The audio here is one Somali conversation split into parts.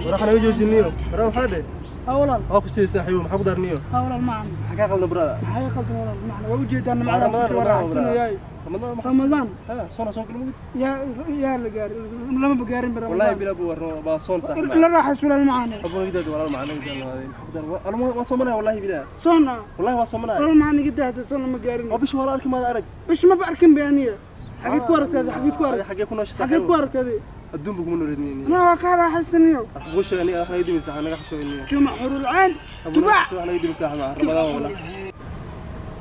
Waraxana u joojiniyo waraa maxaa dhe walaal waa ku siiyey saaxiibo maxaa ku darniyo walaal macna maxaa kaa qaldan brother maxaa qaldan walaal macna waa u jeedaa nimcada ku waraacsanayaay Ramadaan Ramadaan ha soona soo galmud yaa la gaarin lama gaarin bara wallahi bila buu warno baa soon saaxiib la raaxays walaal macna abu gidaad walaal macna gidaad waa soomanaya wallahi bila soona wallahi waa soomanaya walaal macna gidaad soona ma gaarin oo bish walaal arki maad arag bish ma arkin baaniya xageed ku aragtay xageed ku aragtay xagee ku nooshay xageed ku aragtay adduun buu kuma nooleedmiyeen ana waa ka raaxaysanayo qosha ani akhna idin sax naga xashooyniyo jumac xurul aan tubac waxna idin sax ma Ramadaan wala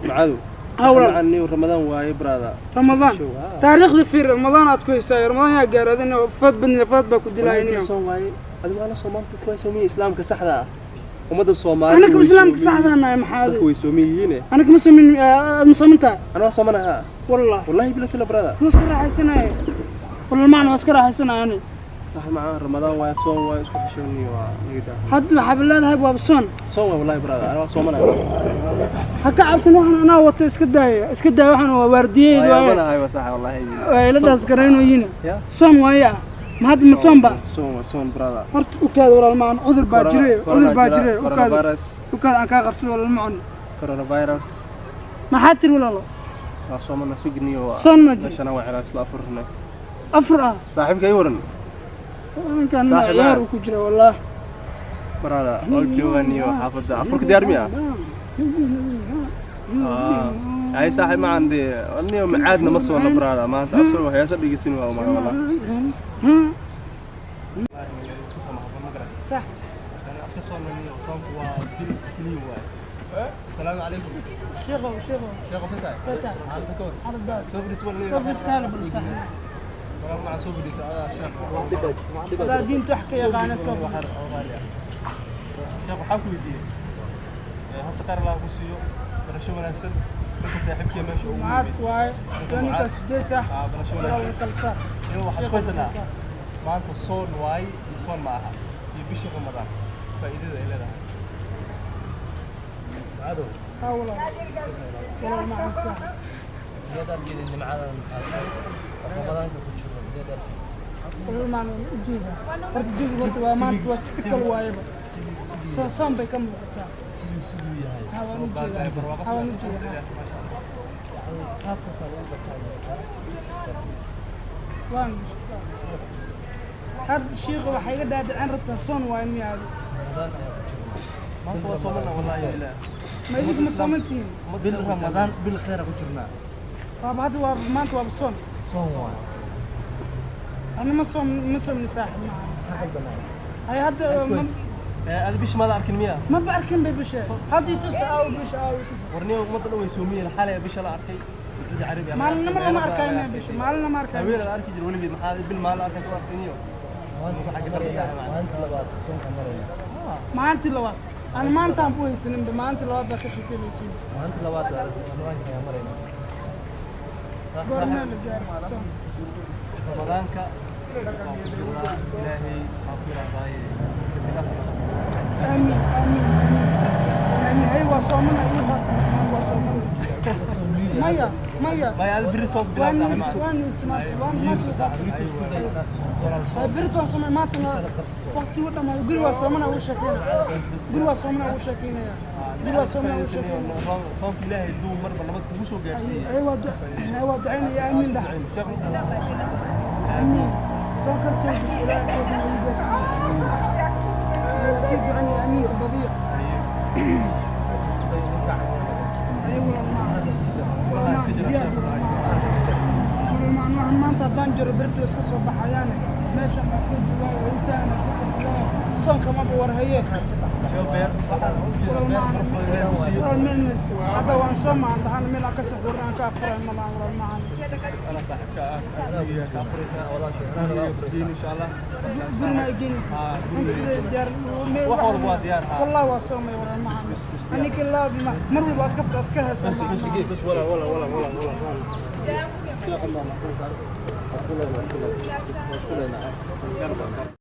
macaadu awla Ramadaan waaye brother Ramadaan taariikhda fi Ramadaan aad ku heysay Ramadaan yaa gaaradina fad badna fad baa ku dilaayeen soon waaye adigu ala Soomaaliya dadku way soomiye islaamka saxda ah ummadda Soomaaliya anaka islaamka saxda ah maxaad dadku way soomiyiin anaka ma soomin aad musliminta ana waa soomanaha wallahi wallahi bila tala brother iska raaxaysanay والله معنا واسكر حسنا يعني صح معاه رمضان ويا صوم ويا اسكو حشوني ونقدر حد حب الله هاي باب صون صوم والله برادر انا صوم انا حكى عبسن waxaan ana wato iska daaya iska daaya waxaan waa waardiyeed waa ana hay wasax wallahi way la daas garayno yiin soom waaya ma had ma soom ba soom soom brother horta u kaad walaal ma aan cudur baa jiray u kaad u kaad aan ka qabso walaal ma aan coronavirus ma xatir walaal waa soomana sugniyo waa soom ma meeshana waa xiraas la afurnay أفرع صاحبك أي ورن كان عيار وكجرة والله برادة أوجواني وحافظ أفرك ديار ميا أي صاحب ما عندي أني معادنا مصور برادة ما أنت أصل وهي سبي يسنوا وما والله صح السلام عليكم شيخو شيخو شيخو فتح فتح حرب شوف اسكالب صح لا دين تحكي يا غانا سوف شيخ waxaan ku weydiiyay horta qaar la ku siiyo barasho wanaagsan dadka saaxiibkii meesha ugu yimid waay doonta sideesa barasho wanaagsan iyo waxa isku haysanaa maanta soon waay iyo soon ma aha iyo bishii Ramadaan faa'iidada ay leedahay cadow hawla wala ma ansa miyaad arkin nimcadan Ramadaanka ku jiro miyaad arkin wala ma ujeeda horta jawiga horta waa maanta waa si kale waayaba soo soon bay ka muuqataa hawaan ujeeda hawaan ujeeda waan had shiiqa waxay iga dhaadhicin rabtaa soon waay miyaad maanta waa soomana wallahi bilaa ma idinku ma soomantihiin bil Ramadaan bil khayr ku jirnaa waaba hadda waa maanta waaba soon soon waay أنا ما صوم صاحب معي هاي هذا هذا بيش ما أركن مياه ما بأركن ببش هذه تسعة أو بش أو تسعة ورني ومضى لو يسومي الحالة بش لا أركي سعودي عربي ما لنا ما أركن بش ما لنا ما أركن أمير أركي جرولي بي محل بالمال أركن أركنيو ما أنت لوات أنا ما أنت أبوي سنين ما أنت لوات ذاك شو كل شيء ما أنت لوات يا مريم قرنا الجار رمضانك إلهي آمين آمين آمين هاي وصومنا أيها وصومنا مية مية مية هذا بري صوت بلا وان وان بريت وصومنا ما تنا وقت ولا ما قري وصومنا وشكينا قري وصومنا وشكينا قري وصومنا وشكينا صوم إلهي دوم مرة لما تكوسو جالسين أيوة أيوة دعينا يا آمين ده آمين فكر سوق السلام دعني آمين بديع أيوة ما أنت دانجر برد واسكت صباح حيانا ماشي مسكت جواي وأنت مسكت صون كمان بورهيك هذا وان صوم عند أنا من أكسر قرآن كافر ما معنا أنا صاحبك أنا إن شاء الله قلنا يجيني ديار والله وصوم ولا معنا أنا كلا مر بأسكف أسكها بس ولا ولا ولا ولا ولا ولا.